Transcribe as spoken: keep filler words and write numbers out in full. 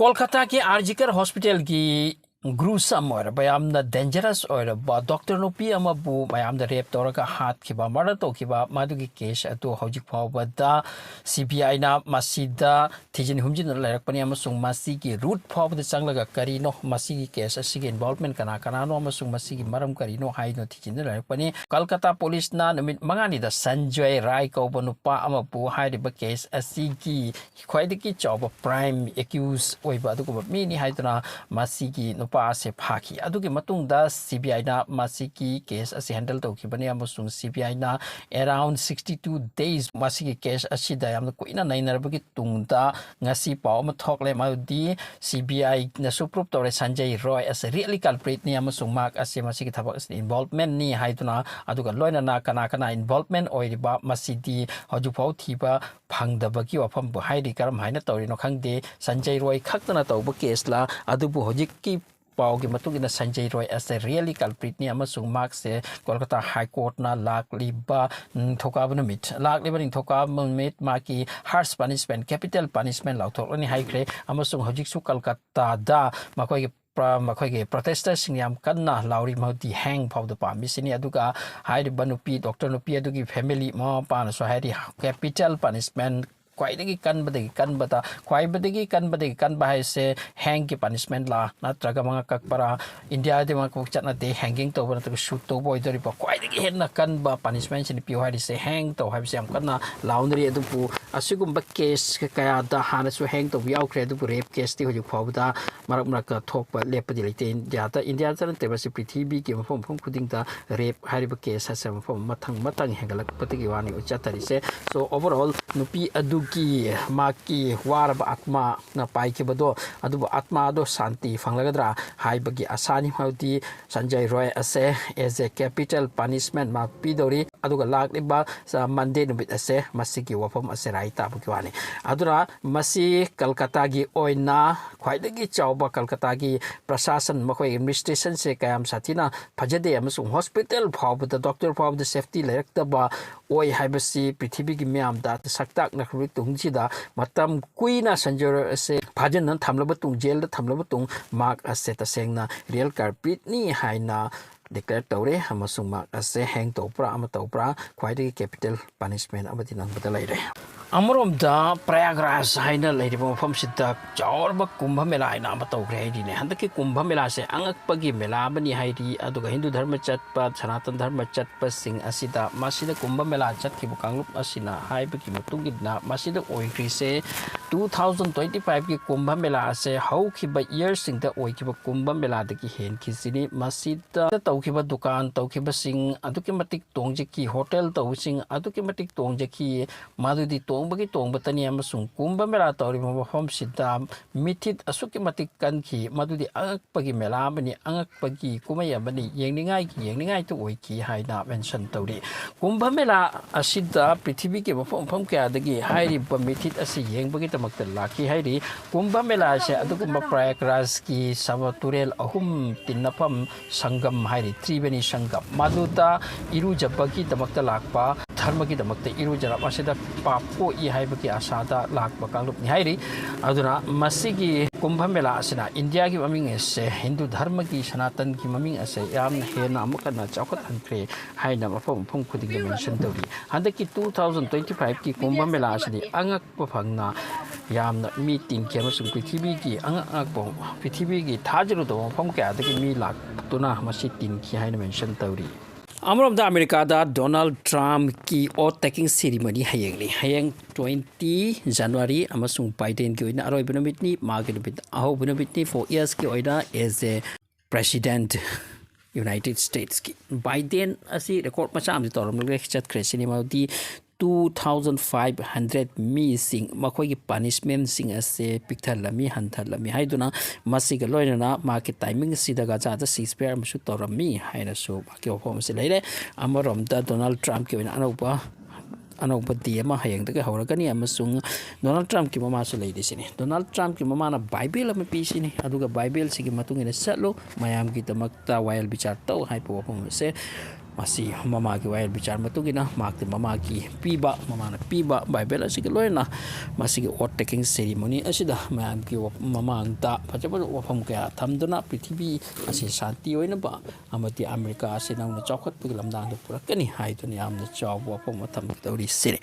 ꯀꯣꯜꯀꯇꯥꯒꯤ ꯑꯥꯔꯖꯤꯀꯔ ꯍꯣꯁꯄꯤꯇꯥꯜꯒꯤ gruesome ꯑꯣꯏꯔꯕ, ꯌꯥꯝꯅ dangerous ꯑꯣꯏꯔꯕ ꯗꯣꯛꯇꯔ ꯅꯨꯄꯤ ꯑꯃꯕꯨ ꯃꯌꯥꯝꯅ rape ꯇꯧꯔꯒ ꯍꯥꯠꯈꯤꯕ, murder ꯇꯧꯈꯤꯕ, ꯃꯗꯨꯒꯤ case ꯑꯗꯨ ꯍꯧꯖꯤꯛ ꯐꯥꯎꯕꯗ CBIꯅ ꯃꯁꯤꯗ ꯊꯤꯖꯤꯟ ꯍꯨꯝꯖꯤꯟꯗꯨꯅ ꯂꯩꯔꯛꯄꯅꯤ, ꯑꯃꯁꯨꯡ ꯃꯁꯤꯒꯤ root ꯐꯥꯎꯕꯗ ꯆꯪꯂꯒ ꯀꯔꯤꯅꯣ, ꯃꯁꯤꯒꯤ case ꯑꯁꯤꯒꯤ involvement ꯀꯅꯥ ꯀꯅꯥꯅꯣ, ꯑꯃꯁꯨꯡ ꯃꯁꯤꯒꯤ ꯃꯔꯝ ꯀꯔꯤꯅꯣ ꯍꯥꯏꯗꯨꯅ ꯊꯤꯖꯤꯟꯗꯨꯅ ꯂꯩꯔꯛꯄꯅꯤ꯫ ꯀꯜꯀꯇꯥ ꯄꯨꯂꯤꯁꯅ ꯅꯨꯃꯤꯠ ꯃꯉꯥꯅꯤꯗ ꯁꯟꯖꯣꯏ ꯔꯥꯏ ꯀꯧꯕ ꯅꯨꯄꯥ ꯑꯃꯕꯨ ꯍꯥꯏꯔꯤꯕ case ꯑꯁꯤꯒꯤ ꯈ꯭ꯋꯥꯏꯗꯒꯤ ꯆꯥꯎꯕ prime accused ꯑꯣꯏꯕ ꯑꯗꯨꯒꯨꯝꯕ ꯃꯤꯅꯤ ꯍꯥꯏꯗꯨꯅ ꯃꯁꯤꯒꯤ ꯅꯨꯄꯥ ꯑꯁꯦ ꯐꯥꯈꯤ꯫ ꯑꯗꯨꯒꯤ ꯃꯇꯨꯡꯗ CBIꯅ ꯃꯁꯤꯒꯤ case ꯑꯁꯤ handle ꯇꯧꯈꯤꯕꯅꯤ, ꯑꯃꯁꯨꯡ CBIꯅ around sixty two days ꯃꯁꯤꯒꯤ case ꯑꯁꯤꯗ ꯌꯥꯝꯅ ꯀꯨꯏꯅ ꯅꯩꯅꯔꯕꯒꯤ ꯇꯨꯡꯗ ꯉꯁꯤ ꯄꯥꯎ ꯑꯃ ꯊꯣꯛꯂꯦ, ꯃꯗꯨꯗꯤ CBIꯅꯁꯨ prove ꯇꯧꯔꯦ, ꯁꯟꯖꯌ ꯔꯣꯏ ꯑꯁꯦ really culpritꯅꯤ, ꯑꯃꯁꯨꯡ ꯃꯍꯥꯛ ꯑꯁꯦ ꯃꯁꯤꯒꯤ ꯊꯕꯛ ꯑꯁꯤꯗ involvementꯅꯤ ꯍꯥꯏꯗꯨꯅ꯫ ꯑꯗꯨꯒ ꯂꯣꯏꯅꯅ ꯀꯅꯥ ꯀꯅꯥ involvement ꯑꯣꯏꯔꯤꯕ, ꯃꯁꯤꯗꯤ ꯍꯧꯖꯤꯛꯐꯥꯎ ꯊꯤꯕ ꯐꯪꯗꯕꯒꯤ ꯋꯥꯐꯝꯕꯨ ꯍꯥꯏꯔꯤ꯫ ꯀꯔꯝ ꯍꯥꯏꯅ ꯇꯧꯔꯤꯅꯣ ꯈꯪꯗꯦ, ꯁꯟꯖꯌ ꯔꯣꯏ ꯈꯛꯇꯅ ꯇꯧꯕ caseꯂ? ꯑꯗꯨꯕꯨ ꯍꯧꯖꯤꯛꯀꯤ ꯄꯥꯎꯒꯤ ꯃꯇꯨꯡ ꯏꯟꯅ ꯁꯟꯖꯌ ꯔꯣꯏ ꯑꯁꯦ really culpritꯅꯤ, ꯑꯃꯁꯨꯡ ꯃꯍꯥꯛꯁꯦ ꯀꯣꯜꯀꯇꯥ High Courtꯅ ꯂꯥꯛꯂꯤꯕ, ꯎꯝ, ꯅꯤꯡꯊꯧꯀꯥꯕ ꯅꯨꯃꯤꯠ, ꯂꯥꯛꯂꯤꯕ ꯅꯤꯡꯊꯧꯀꯥꯕ ꯅꯨꯃꯤꯠ ꯃꯍꯥꯛꯀꯤ harsh punishment, capital punishment ꯂꯥꯎꯊꯣꯛꯂꯅꯤ ꯍꯥꯏꯈ꯭ꯔꯦ꯫ ꯑꯃꯁꯨꯡ ꯍꯧꯖꯤꯛꯁꯨ ꯀꯜꯀꯇꯥꯗ ꯃꯈꯣꯏꯒꯤ ꯄ꯭ꯔ-, ꯃꯈꯣꯏꯒꯤ protestersꯁꯤꯡ ꯌꯥꯝ ꯀꯟꯅ ꯂꯥꯎꯔꯤ, ꯃꯗꯨꯗꯤ hang ꯐꯥꯎꯗ ꯄꯥꯝꯃꯤꯁꯤꯅꯤ꯫ ꯑꯗꯨꯒ ꯍꯥꯏꯔꯤꯕ ꯅꯨꯄꯤ, ꯗꯣꯛꯇꯔ ꯅꯨꯄꯤ ꯑꯗꯨꯒꯤ family, ꯃꯃꯥ ꯃꯄꯥꯅꯁꯨ ꯍꯥꯏꯔꯤ, capital punishment, ꯈ꯭ꯋꯥꯏꯗꯒꯤ ꯀꯟꯕꯗꯒꯤ ꯀꯟꯕꯗ, ꯈ꯭ꯋꯥꯏꯗꯒꯤ ꯀꯟꯕꯗꯒꯤ ꯀꯟꯕ ꯍꯥꯏꯁꯦ hangꯒꯤ punishmentꯂ, ꯅꯠꯇ꯭ꯔꯒ ꯃꯉꯛ ꯀꯛꯄꯔꯥ? ꯏꯟꯗꯤꯌꯥꯗꯤ ꯃꯉꯛ ꯀꯛꯄ ꯆꯠꯅꯗꯦ, hanging ꯇꯧꯕ ꯅꯠꯇ꯭ꯔꯒ shoot ꯇꯧꯕ ꯑꯣꯏꯗꯣꯔꯤꯕ꯫ ꯈ꯭ꯋꯥꯏꯗꯒꯤ ꯍꯦꯟꯅ ꯀꯟꯕ punishmentꯁꯤꯅꯤ ꯄꯤꯌꯨ ꯍꯥꯏꯔꯤꯁꯦ, hang ꯇꯧ ꯍꯥꯏꯕꯁꯦ ꯌꯥꯝ ꯀꯟꯅ ꯂꯥꯎꯅꯔꯤ꯫ ꯑꯗꯨꯕꯨ ꯑꯁꯤꯒꯨꯝꯕ case ꯀꯌꯥꯗ ꯍꯥꯟꯅꯁꯨ hang ꯇꯧꯕ ꯌꯥꯎꯈ꯭ꯔꯦ, ꯑꯗꯨꯕꯨ rape caseꯇꯤ ꯍꯧꯖꯤꯛ ꯐꯥꯎꯕꯗ ꯃꯔꯛ ꯃꯔꯛꯇ ꯊꯣꯛꯄ ꯂꯦꯞꯄꯗꯤ ꯂꯩꯇꯦ ꯏꯟꯗꯤꯌꯥꯗ꯫ ꯏꯟꯗꯤꯌꯥꯗ ꯅꯠꯇꯦ, ꯃꯁꯤ ꯄ꯭ꯔꯤꯊꯤꯕꯤꯒꯤ ꯃꯐꯝ ꯃꯐꯝ ꯈꯨꯗꯤꯡꯗ rape ꯍꯥꯏꯔꯤꯕ case ꯑꯁꯦ ꯃꯐꯝ ꯃꯊꯪ ꯃꯊꯪ ꯍꯦꯟꯒꯠꯂꯛꯄꯗꯒꯤ ꯋꯥꯅꯤ ꯆꯠꯊꯔꯤꯁꯦ꯫ So overall, ꯅꯨꯄꯤ ꯑꯗꯨꯒꯤ ꯃꯥꯒꯤ ꯋꯥꯔꯕ ꯑꯥꯠꯃꯥꯅ ꯄꯥꯏꯈꯤꯕꯗꯣ, ꯑꯗꯨꯕꯨ ꯑꯥꯠꯃꯥꯗꯣ ꯁꯥꯟꯇꯤ ꯐꯪꯂꯒꯗ꯭ꯔꯥ ꯍꯥꯏꯕꯒꯤ ꯑꯁꯥꯅꯤ꯫ ꯍꯥꯏꯕꯗꯤ ꯁꯟꯖꯌ ꯔꯣꯏ ꯑꯁꯦ as a capital punishment ꯃꯥ ꯄꯤꯗꯧꯔꯤ꯫ ꯑꯗꯨꯒ ꯂꯥꯛꯂꯤꯕ, ꯑ, Monday ꯅꯨꯃꯤꯠ ꯑꯁꯦ ꯃꯁꯤꯒꯤ ꯋꯥꯐꯝ ꯑꯁꯦ ꯔꯥꯏ ꯇꯥꯕꯒꯤ ꯋꯥꯅꯤ꯫ ꯑꯗꯨꯅ ꯃꯁꯤ ꯀꯜꯀꯇꯥꯒꯤ ꯑꯣꯏꯅ ꯈ꯭ꯋꯥꯏꯗꯒꯤ ꯆꯥꯎꯕ ꯀꯜꯀꯇꯥꯒꯤ ꯄ꯭ꯔꯁꯥꯁꯟ, ꯃꯈꯣꯏ administrationꯁꯦ ꯀꯌꯥꯝ ꯁꯥꯊꯤꯅ ꯐꯖꯗꯦ ꯑꯃꯁꯨꯡ hospital ꯐꯥꯎꯕꯗ, doctor ꯐꯥꯎꯕꯗ safety ꯂꯩꯔꯛꯇꯕ ꯑꯣꯏ ꯍꯥꯏꯕꯁꯤ ꯄ꯭ꯔꯤꯊꯤꯕꯤꯒꯤ ꯃꯤꯌꯥꯝꯗ ꯁꯛꯇꯥꯛꯅꯈ꯭ꯔꯕ ꯇꯨꯡꯁꯤꯗ ꯃꯇꯝ ꯀꯨꯏꯅ ꯁꯟꯖꯣꯏ ꯑꯁꯦ ꯐꯥꯖꯤꯟꯅ ꯊꯝꯂꯕ ꯇꯨꯡ, ꯖꯦꯜꯗ ꯊꯝꯂꯕ ꯇꯨꯡ, ꯃꯍꯥꯛ ꯑꯁꯦ ꯇꯁꯦꯡꯅ red carpetꯅꯤ ꯍꯥꯏꯅ declare ꯇꯧꯔꯦ ꯑꯃꯁꯨꯡ ꯃꯍꯥꯛ ꯑꯁꯦ hang ꯇꯧꯕ꯭ꯔꯥ ꯑꯃ ꯇꯧꯕ꯭ꯔꯥ ꯈ꯭ꯋꯥꯏꯗꯒꯤ capital punishment ꯑꯃꯗꯤ ꯅꯪꯕꯗ ꯂꯩꯔꯦ꯫ ꯑꯃꯔꯣꯝꯗ ꯄ꯭ꯔꯌꯥꯒ꯭ꯔꯥꯖ ꯍꯥꯏꯅ ꯂꯩꯔꯤꯕ ꯃꯐꯝꯁꯤꯗ ꯆꯥꯎꯔꯕ ꯀꯨꯝꯚ ꯃꯦꯂꯥ ꯍꯥꯏꯅ ꯑꯃ ꯇꯧꯈ꯭ꯔꯦ ꯍꯥꯏꯔꯤꯅꯦ꯫ ꯍꯟꯗꯛꯀꯤ ꯀꯨꯝꯚ ꯃꯦꯂꯥꯁꯦ ꯑꯉꯛꯄꯒꯤ ꯃꯦꯂꯥ ꯑꯃꯅꯤ ꯍꯥꯏꯔꯤ꯫ ꯑꯗꯨꯒ ꯍꯤꯟꯗꯨ ꯙꯔꯃ ꯆꯠꯄ, ꯁꯅꯥꯇꯟ ꯙꯔꯃ ꯆꯠꯄꯁꯤꯡ ꯑꯁꯤꯗ ꯃꯁꯤꯗ ꯀꯨꯝꯚ ꯃꯦꯂꯥ ꯆꯠꯈꯤꯕ ꯀꯥꯡꯂꯨꯞ ꯑꯁꯤꯅ ꯍꯥꯏꯕꯒꯤ ꯃꯇꯨꯡ ꯏꯟꯅ ꯃꯁꯤꯗ ꯑꯣꯏꯈ꯭ꯔꯤꯁꯦ two thousand twenty fiveꯀꯤ Kumbh Mela ꯑꯁꯦ ꯍꯧꯈꯤꯕ yearꯁꯤꯡꯗ ꯑꯣꯏꯈꯤꯕ ꯀꯨꯝꯚ ꯃꯦꯂꯥꯗꯒꯤ ꯍꯦꯟꯈꯤꯁꯤꯅꯤ꯫ ꯃꯁꯤꯗ ꯇꯧꯈꯤꯕ ꯗꯨꯀꯥꯟ ꯇꯧꯈꯤꯕꯁꯤꯡ ꯑꯗꯨꯛꯀꯤ ꯃꯇꯤꯛ ꯇꯣꯡꯖꯈꯤ, hotel ꯇꯧꯕꯁꯤꯡ ꯑꯗꯨꯛꯀꯤ ꯃꯇꯤꯛ ꯇꯣꯡꯖꯈꯤ꯫ ꯃꯗꯨꯗꯤ ꯇꯣꯡꯕꯒꯤ ꯇꯣꯡꯕꯇꯅꯤ ꯑꯃꯁꯨꯡ ꯀꯨꯝꯚ ꯃꯦꯂꯥ ꯇꯧꯔꯤꯕ ꯃꯐꯝꯁꯤꯗ ꯃꯤꯊꯤꯠ ꯑꯁꯨꯛꯀꯤ ꯃꯇꯤꯛ ꯀꯟꯈꯤ꯫ ꯃꯗꯨꯗꯤ ꯑꯉꯛꯄꯒꯤ ꯃꯦꯂꯥ ꯑꯃꯅꯤ, ꯑꯉꯛꯄꯒꯤ ꯀꯨꯝꯍꯩ ꯑꯃꯅꯤ, ꯌꯦꯡꯅꯤꯡꯉꯥꯏꯒꯤ ꯌꯦꯡꯅꯤꯡꯉꯥꯏꯇ ꯑꯣꯏꯈꯤ ꯍꯥꯏꯅ mention ꯇꯧꯔꯤ꯫ ꯀꯨꯝꯚ ꯃꯦꯂꯥ ꯑꯁꯤꯗ ꯄ꯭ꯔꯤꯊꯤꯕꯤꯒꯤ ꯃꯐꯝ ꯃꯐꯝ ꯀꯌꯥꯗꯒꯤ ꯍꯥꯏꯔꯤꯕ ꯃꯤꯊꯤꯠ ꯑꯁꯤ ꯌꯦꯡꯕꯒꯤꯗꯃꯛꯇ ꯂꯥꯛꯈꯤ ꯍꯥꯏꯔꯤ꯫ ꯀꯨꯝꯚ ꯃꯦꯂꯥ ꯑꯁꯦ ꯑꯗꯨꯒꯨꯝꯕ ꯄ꯭ꯔꯌꯥꯒ꯭ꯔꯥꯖꯀꯤ ꯁꯕ ꯇꯨꯔꯦꯜ ꯑꯍꯨꯝ ꯇꯤꯟꯅꯐꯝ ꯁꯪꯒꯝ ꯍꯥꯏꯔꯤ, ꯇ꯭ꯔꯤꯕꯦꯅꯤ ꯁꯪꯒꯝ, ꯃꯗꯨꯗ ꯏꯔꯨꯖꯕꯒꯤꯗꯃꯛꯇ ꯂꯥꯛꯄ, ꯙꯔꯃꯒꯤꯗꯃꯛꯇ ꯏꯔꯨꯖꯔ ꯃꯁꯤꯗ ꯄꯥꯞ ꯀꯣꯛꯏ ꯍꯥꯏꯕꯒꯤ ꯑꯁꯥꯗ ꯂꯥꯛꯄ ꯀꯥꯡꯂꯨꯞꯅꯤ ꯍꯥꯏꯔꯤ꯫ ꯑꯗꯨꯅ ꯃꯁꯤꯒꯤ ꯀꯨꯝꯚ ꯃꯦꯂꯥ ꯑꯁꯤꯅ ꯏꯟꯗꯤꯌꯥꯒꯤ ꯃꯃꯤꯡ ꯑꯁꯦ ꯍꯤꯟꯗꯨ ꯙꯔꯃꯒꯤ ꯁꯅꯥꯇꯟꯒꯤ ꯃꯃꯤꯡ ꯑꯁꯦ ꯌꯥꯝꯅ ꯍꯦꯟꯅ ꯑꯃꯨꯛ ꯍꯟꯅ ꯆꯥꯎꯈꯠꯍꯟꯈ꯭ꯔꯦ ꯍꯥꯏꯅ ꯃꯐꯝ ꯃꯐꯝ ꯈꯨꯗꯤꯡꯗ mention ꯇꯧꯔꯤ꯫ ꯍꯟꯗꯛꯀꯤ two thousand twenty fiveꯀꯤ Kumbh Mela ꯑꯁꯤꯗꯤ ꯑꯉꯛꯄ ꯐꯪꯅ ꯌꯥꯝꯅ ꯃꯤ ꯇꯤꯟꯈꯤ ꯑꯃꯁꯨꯡ ꯄ꯭ꯔꯤꯊꯤꯕꯤꯒꯤ ꯑꯉꯛ ꯑꯉꯛꯄ, ꯄ꯭ꯔꯤꯊꯤꯕꯤꯒꯤ ꯊꯥꯖꯔꯨꯗꯕ ꯃꯐꯝ ꯀꯌꯥꯗꯒꯤ ꯃꯤ ꯂꯥꯛꯇꯨꯅ ꯃꯁꯤ ꯇꯤꯟꯈꯤ ꯍꯥꯏꯅ mention ꯇꯧꯔꯤ꯫ ꯑꯃꯔꯣꯝꯗ ꯑꯃꯦꯔꯤꯀꯥꯗ ꯗꯣꯅꯥꯜꯗ ꯇ꯭ꯔꯝꯞꯀꯤ oath taking ceremony ꯍꯌꯦꯡꯅꯤ꯫ ꯍꯌꯦꯡ twenty January ꯑꯃꯁꯨꯡ ꯕꯥꯏꯗꯦꯟꯒꯤ ꯑꯣꯏꯅ ꯑꯔꯣꯏꯕ ꯅꯨꯃꯤꯠꯅꯤ꯫ ꯃꯥꯒꯤ ꯅꯨꯃꯤꯠ ꯑꯍꯧꯕ ꯅꯨꯃꯤꯠꯅꯤ four yearsꯀꯤ ꯑꯣꯏꯅ as a president United Statesꯀꯤ꯫ ꯕꯥꯏꯗꯦꯟ ꯑꯁꯤ record ꯃꯆꯥ ꯑꯃꯗꯤ ꯇꯧꯔꯝꯂꯒ ꯆꯠꯈ꯭ꯔꯦ ꯁꯤꯅꯤ꯫ ꯃꯗꯨꯗꯤ two thousand five hundred ꯃꯤꯁꯤꯡ ꯃꯈꯣꯏꯒꯤ ꯄꯅꯤꯁꯃꯦꯟꯁꯤꯡ ꯑꯁꯦ ꯄꯤꯛꯊꯜꯂꯝꯃꯤ, ꯍꯟꯊꯜꯂꯝꯃꯤ ꯍꯥꯏꯗꯨꯅ, ꯃꯁꯤꯒ ꯂꯣꯏꯅꯅ ꯃꯍꯥꯛꯀꯤ ꯇꯥꯏꯃꯤꯡ ꯑꯁꯤꯗ ꯒꯖꯥꯗ ꯁꯤꯁꯐꯥꯌꯔ ꯑꯃꯁꯨ ꯇꯧꯔꯝꯃꯤ ꯍꯥꯏꯅꯁꯨ ꯃꯍꯥꯛꯀꯤ ꯋꯥꯐꯝ ꯑꯁꯤ ꯂꯩꯔꯦ꯫ ꯑꯃꯔꯣꯝꯗ ꯗꯣꯅꯥꯜꯗ ꯇ꯭ꯔꯝꯞꯀꯤ ꯑꯣꯏꯅ ꯑꯅꯧꯕ ꯑꯅꯧꯕ ꯗꯦ ꯑꯃ ꯍꯌꯦꯡꯗꯒꯤ ꯍꯧꯔꯒꯅꯤ, ꯑꯃꯁꯨꯡ ꯗꯣꯅꯥꯜꯗ ꯇ꯭ꯔꯝꯞꯀꯤ ꯃꯃꯥꯁꯨ ꯂꯩꯔꯤꯁꯤꯅꯤ꯫ ꯗꯣꯅꯥꯜꯗ ꯇ꯭ꯔꯝꯞꯀꯤ ꯃꯃꯥꯅ ꯕꯥꯏꯕꯦꯜ ꯑꯃ ꯄꯤꯁꯤꯅꯤ, ꯑꯗꯨꯒ ꯕꯥꯏꯕꯦꯜꯁꯤꯒꯤ ꯃꯇꯨꯡ ꯏꯟꯅ ꯆꯠꯂꯨ, ꯃꯌꯥꯝꯒꯤꯗꯃꯛꯇ ꯋꯥꯌꯦꯜ ꯕꯤꯆꯥꯔ ꯇꯧ ꯍꯥꯏꯕ ꯋꯥꯐꯝ ꯑꯁꯦ, ꯃꯁꯤ ꯃꯃꯥꯒꯤ ꯋꯥꯌꯦꯜ ꯕꯤꯆꯥꯔ ꯃꯇꯨꯡ ꯏꯟꯅ ꯃꯍꯥꯛꯇꯤ ꯃꯃꯥꯒꯤ ꯄꯤꯕ, ꯃꯃꯥꯅ ꯄꯤꯕ ꯕꯥꯏꯕꯦꯜ ꯑꯁꯤꯒ ꯂꯣꯏꯅꯅ ꯃꯁꯤꯒꯤ oath taking ceremony ꯑꯁꯤꯗ ꯃꯌꯥꯝꯒꯤ ꯋꯥ-, ꯃꯃꯥꯡꯗ ꯐꯖ ꯐꯖꯕ ꯋꯥꯐꯝ ꯀꯌꯥ ꯊꯝꯗꯨꯅ ꯄ꯭ꯔꯤꯊꯤꯕꯤ ꯑꯁꯤ ꯁꯥꯟꯇꯤ ꯑꯣꯏꯅꯕ ꯑꯃꯗꯤ ꯑꯃꯦꯔꯤꯀꯥ ꯑꯁꯤ ꯅꯧꯅ ꯆꯥꯎꯈꯠꯄꯒꯤ ꯂꯝꯗꯥꯡꯗ ꯄꯨꯔꯛꯀꯅꯤ ꯍꯥꯏꯗꯨꯅ ꯌꯥꯝꯅ ꯆꯥꯎꯕ ꯋꯥꯐꯝ ꯑꯃ ꯊꯝꯒꯗꯧꯔꯤꯁꯤꯅꯤ꯫